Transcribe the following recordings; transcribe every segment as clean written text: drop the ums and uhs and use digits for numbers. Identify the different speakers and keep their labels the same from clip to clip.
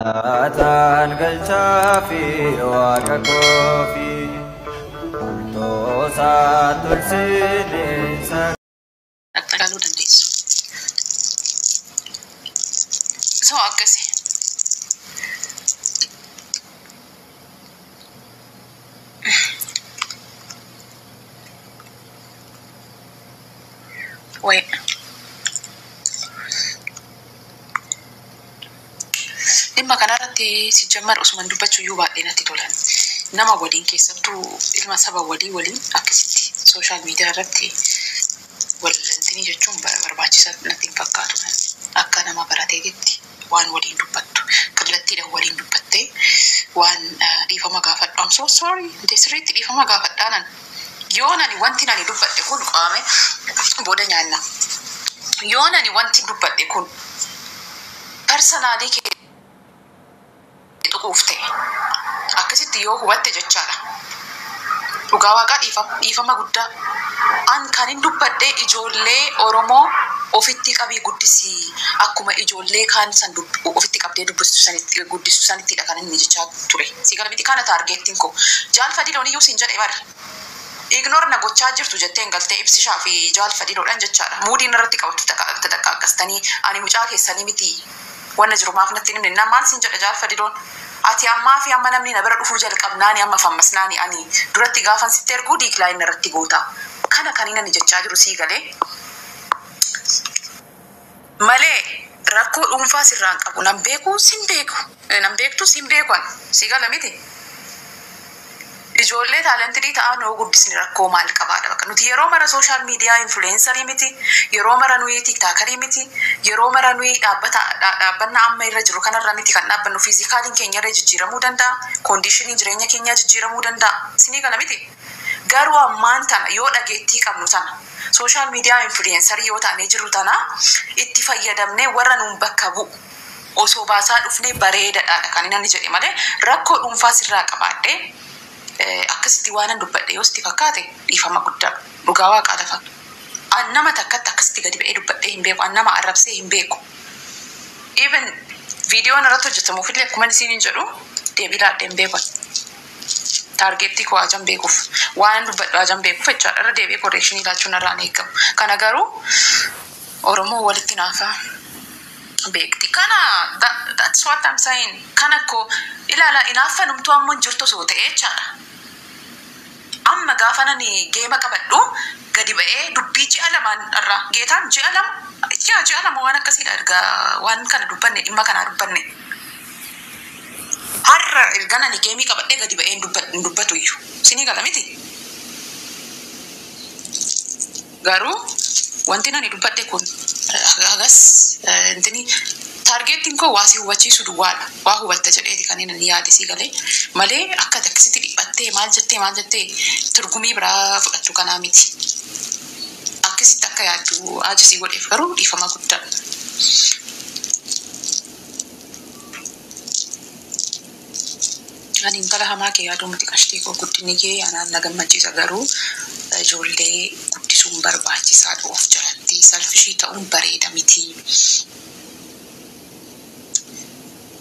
Speaker 1: Galataan galchaa fi waaqa koofi toosaa tolsineensa.
Speaker 2: Dhaqxalaaluu dandeessu. So akkasi. Wait. Dhimma kanarratti si jammar osuma dubbachuu iyyuu baay'ee natti tolan. Nama waliin, keessattuu ilma saba walii waliin, akkasitti social media irratti wallantinii jechuun barbaachisaa natti hin fakkaatu. Akka nama barateetitti waan waliin dubbattu kallattiidhaan waliin dubbattee waan dhiifama gaafadhu. I'm so sorry. Sirriitti dhiifama gaafadhaanan. Yoo nani wanti nani dubbadhe kun qaame booda nyaanna. Yoo nani wanti dubbadhe kun personally kee tuquuf ta'e, akkasitti yoo hubatte jechaadha. Dhugaa waaqaa, dhiifama, dhiifama guddaa. An kan hin dubbadhe ijoollee Oromoo ofitti qabii guddisii, akkuma ijoollee kaan san ofitti qabdee dubbistu sanitti guddistu sanittidha kan inni jechaa ture. Si gala miti? Kana targetiin koo. Jaal Fadiloon iyyuu siin jedhe bara. Ignore na gochaa jirtu jetteen galtee ibsishaa fi jaal Fadiloodhaan jechaadha. Muudiin irratti qabattu takka akkastanii ani mucaa keessanii miti. Wanna jiru maaf natti himne? Na maal siin jedha jaal Fadiloon? Ati ammaa fi amma namni na bira dhufuu jalqabnaani amma fammasnaani ani duratti gaafan sitti erguu decline irratti goota. Kana kan inni jechaa jiru sii galee. Malee rakkoo dhuunfaa sirraan qabu nan beeku, sin beeku, nan beektu, sin beeku ani, sii gala miti? Ijoollee talented ta'an yoo guddisni rakkoo maal qabaadha? Bakka nuti yeroo mara social media influencer miti, yeroo mara nuyi TikToker miti, yeroo mara nuyi dhaabbata dhaabbannaa amma irra jiru kanarra miti kan dhaabbannu. Physicaliin keenya irra jijjiiramuu danda'a, conditioniin jireenya keenyaa jijjiiramuu danda'a, sinii kana miti. Garuu ammaan tana yoo dhageettii qabnu tana, social media influencer yoo taanee jirru tana, itti fayyadamnee warra nuun bakka bu'u osoo baasaa dhufnee bareedaadha kan inni jedhe malee, rakkoo dhuunfaa sirraa qabaadhee akkasitti waan dubbadhe yoo sitti fakkaate, dhiifama guddaa, dhugaa waaqaa lafa. An nama takkatti akkasitti gadi ba'ee dubbadhee hin beeku. An nama arrabsee hin beeku. Even viidiyoon irratti hojjetamuuf illee, akkuma isiin jedhu, deebii laadhee hin beeku. Target koo ajan beekuuf, waan dubbadhu ajan beekuuf jechaadha. Irra deebi'ee correction laachuun irraan eegamu. Kana garuu Oromoo walitti naafaa beekti. Kana that's what I'm saying. Kana koo ilaala, inaaffanumtuu ammoo hin jirtu osoo ta'e jechaadha. Amma gaafa nani game qabadhu gadi ba'ee dubbii ji'a lamaan irraa geetaan ji'a 2, yaa ji'a 2 waan akkasiidha, erga waan kana dubbanne, dhimma kanaa dubbanne. Har'a erga nani game qabadhee gadi ba'ee hin dubbatu iyyuu. Sinii gala miti? Garuu wanti nani dubbadhe kun hagas intini targetiin koo waa si hubachiisu duwwaadha. Waa hubatta jedheeti kan inni yaade, sii galee malee akka akkasitti dhiphattee maal jettee maal jettee turgumii biraa fudhattu kanaa miti. Akkasitti akka yaaddu ajisii godheef garuu dhiifama guddaa. Ani intala hamaa kee yaaduu miti, qashtii koo, guddinni kee anaan na gammachiisa, garuu ijoollee guddisuun barbaachisaadha, of jalatti selfish ta'uun bareeda miti.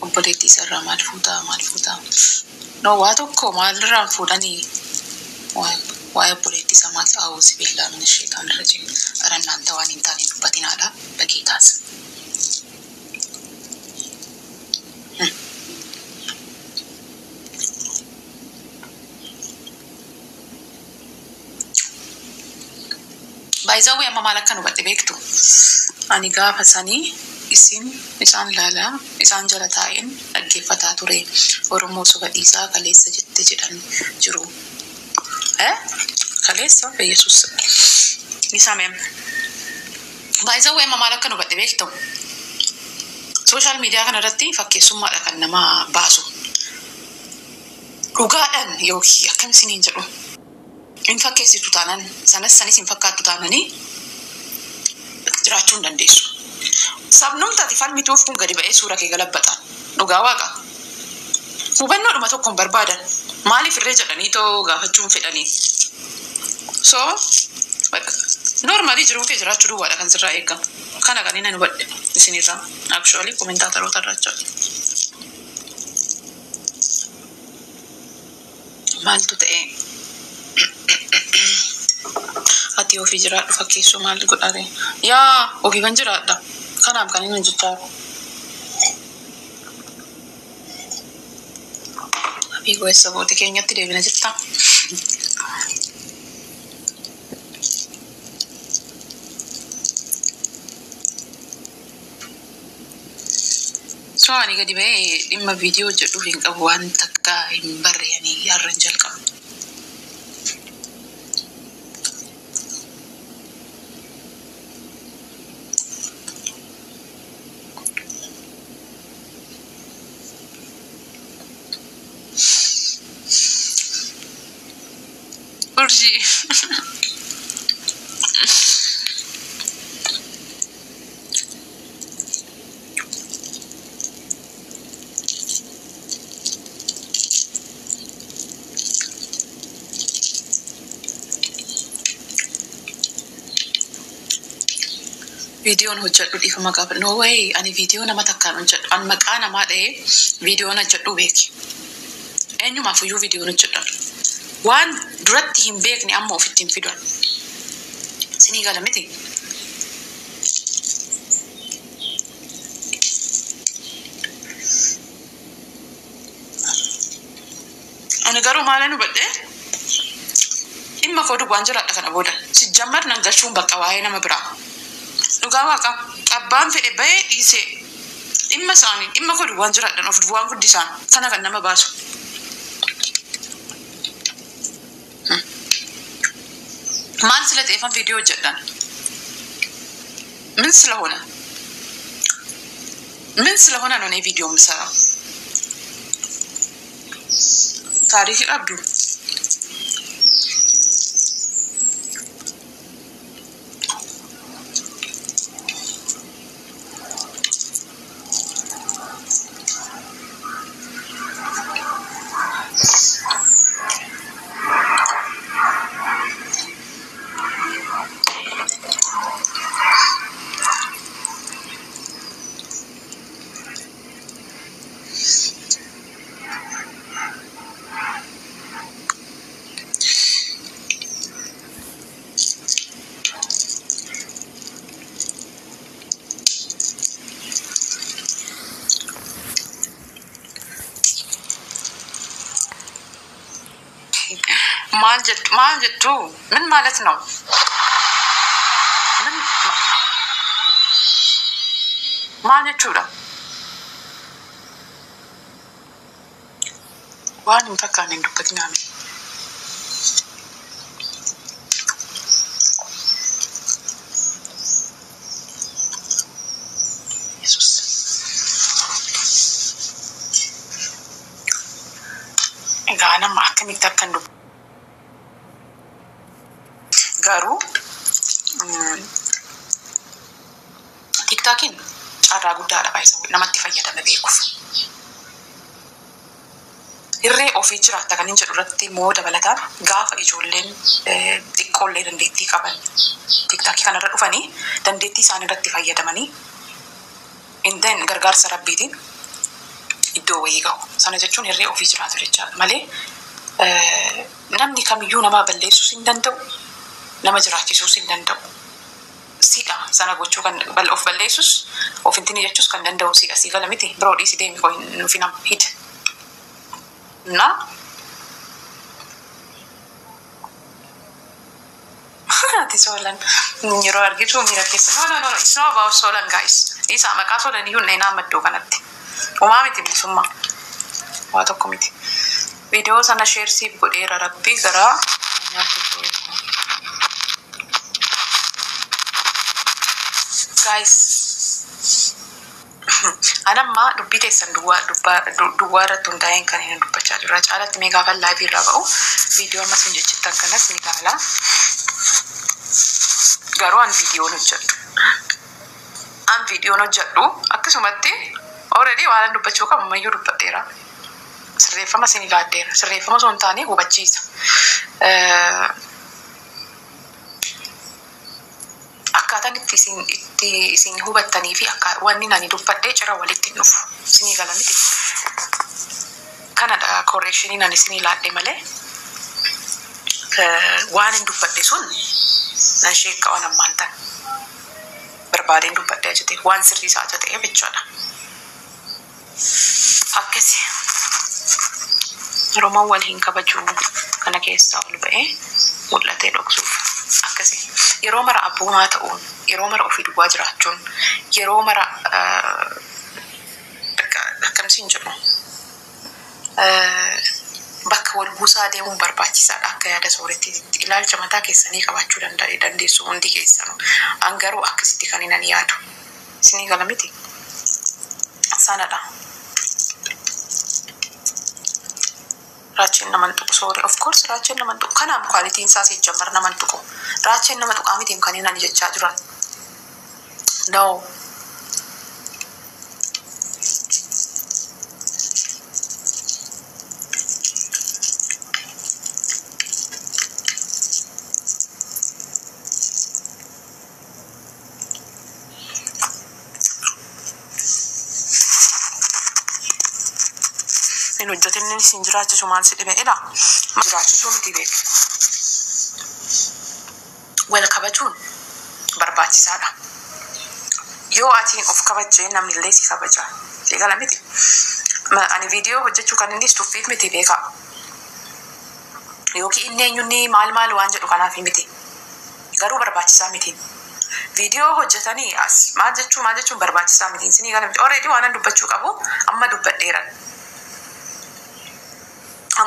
Speaker 2: Obboleettii isarraa maal fuutaa, maal fuutaa? No, waa tokko maalirraan fuudhanii waa'ee obboleettii isaa maal? أعوذ بالله من الشيطان الرجيم. ኧረ እናንተ waan hin taane dubbatinaadha በጌታስ። By the way, amma maal akkan hubadhe beektu? Ani gaafa sanii isin isaan laalaa isaan jala taa'een dhaggeeffataa ture. Oromoo soba dhiisaa kaleessa jette jedhan jiru. Eh? Kaleessa Yesuus. Ni sameem. By the way, amma maal akkan hubadhe beektu? Social media kana irratti fakkeessummaadha kan nama baasu. Dhugaadhaan yookiin akkam isiniin jedhu, hin fakkeessitu taanaan, sanas sanis hin fakkaattu taananii jiraachuu hin dandeessu. Sabnumti ati falmituuf kun gadi ba'ee suura kee galabbata. Dhugaa waaqa. Hubannoodhuma tokko hin barbaadan. Maaliif irree jedhanii too gaafachuu hin fedhanii. So, normally jiruu kee jiraachuu duwwaadha kan sirraa eegamu. Kana kan inni hubadhe isinirraa. Actually, commentatoroota irraa jechaadha. Maaltu ta'e? Ati ofii jiraadhu fakkeessuu maal godhare? Yaa ofii kan jiraadha. Kanaaf kan inni hojjechaa jiru. Abii eessa booti keenyatti deebina jirta. So ani gadi ba'ee dhimma viidiyoo hojjedhuuf hin qabu waan takka hin barre ani har'a hin jalqabu. Urjii. Viidiyoon hojjedhu dhiifama gaafa. No way, ani viidiyoo nama takkaan hojjedhu. Ani maqaa namaa dha'ee viidiyoon hojjedhu beeki. Eenyumaaf iyyuu viidiyoon hojjedhan. Waan duratti hin beekne amma ofitti hin fidan. Sinii gala miti. Ani garuu maalan hubadhee dhimma koo duwwaan jiraadha kana booda. Sijjammar nan galchuun bakka waa'ee nama biraa. Dhugaa waaqa abbaan fedhe bahee dhiisee dhimma isaanii dhimma koo duwwaan jiraadhan of duwwaan guddisaan kana kan nama baasu. Maal sila ta'eefan viidiyoo hojjedhan? ምን ስለሆነ ምን ስለሆነ ነው እኔ ቪዲዮ የምሰራው? ታሪክ qabdu. Maal jettu maal jettu ምን ማለት ነው? ምን maal jechuudha? Waan hin fakkaanne hin dubbatin ame. Yesus. Egaa nama akkamitti akkan dubbu garuu tiktaakiin carraa guddaadha baay'isa namatti fayyadame beekuuf. Hirree ofii jiraatta kan hin jedhu irratti immoo dabalataan gaafa ijoolleen xiqqoollee dandeettii qaban tiktaakii kanarra dhufanii dandeettii isaanii irratti fayyadamanii and gargaarsa rabbiitiin iddoo wayii gahu. Sana jechuun hirree ofii jiraatu jechaadha malee namni kamiyyuu nama balleessuus hin danda'u, nama jiraachisuus hin danda'u. Siidha sana gochuu kan of balleessus of intini jechuus kan danda'u siidha sii gala miti biroo dhiisi deemi koo nuuf hin hid. እና ati Soolan yeroo argitu miira keessa no, no, no, it's not about Soolan, guys. Isa maqaa Soolan iyyuu hin iddoo kanatti homaa miti, bilisummaa waa tokko miti. Viidiyoo sana share siif godheera. Rabbii garaa nyaatu. Guys, anamma dubbii teessan duwwaa duwwaa irratti hundaa'een kan inni dubbachaa jiru. Caalatti mee gaafa live irraa ba'u viidiyoo ammas hin jechittan kanas ni ilaala. Garuu an viidiyoon hojjedhu. An viidiyoon hojjedhu akkasumatti already waan dubbachuu qabu ammayyuu dubbadheera. Sirreeffama isin ilaaddeera. Sirreeffama osoo hin taane hubachiisa. Akkaataan itti isin hubattanii fi akka wanni ani dubbadhee cira walitti hin dhufu. Isinii gala miti. Kanadha correctioniin ani isinii laadhe malee. Waan hin dubbadhe sun nan sheekka waan ammaan tan barbaadeen dubbadhe ajate waan sirrii isaa ta'e jechuudha. Akkasi Oromoon wal hin kabaju kana keessaa ol ba'ee mul'atee dhoksuuf akkasi yeroo mara abboomaa ta'uun, yeroo mara ofii duwwaa jiraachuun, yeroo mara akkamsiin jedhu bakka wal buusaa deemuun barbaachisaadha akka yaada sooretti ilaalcha mataa keessanii qabaachuu dandeessu hundi keessanuu. An garuu akkasitti kan hin yaadu. Isinii gala miti? Sanadha. Raacheen naman tuqu soore. Of course raacheen naman tuqu. Kanaaf qualityn isaa sijjammar naman tuqu. Raacheen nama tuqaa miti kan hin ani jechaa jiran. No. Hin hojjetin sin jiraachisu maal si dhibe ila jiraachisuu miti beeku. Wal kabajuun barbaachisaadha. Yoo atiin of kabajjee namni illee si kabaja. Si gala miti. Ani viidiyoo hojjechuu kan inni tuffiif miti beekaa. Yookiin inni eenyunni maal maal waan jedhu kanaaf miti. Garuu barbaachisaa miti. Viidiyoo hojjetanii as maal jechuu maal jechuun barbaachisaa miti. Isinii gala miti. Already waan an dubbachuu qabu amma dubbadheeran.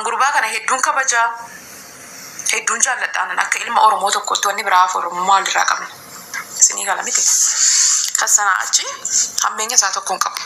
Speaker 2: Gurbaa kana hedduun kabajaa, hedduun jaalladhaan akka ilma Oromoo tokkotti wanni biraa Oromummaa walirraa qabna. Isinii gala miti. Kan sanaa achi hammeenya isaa tokko hin qabu.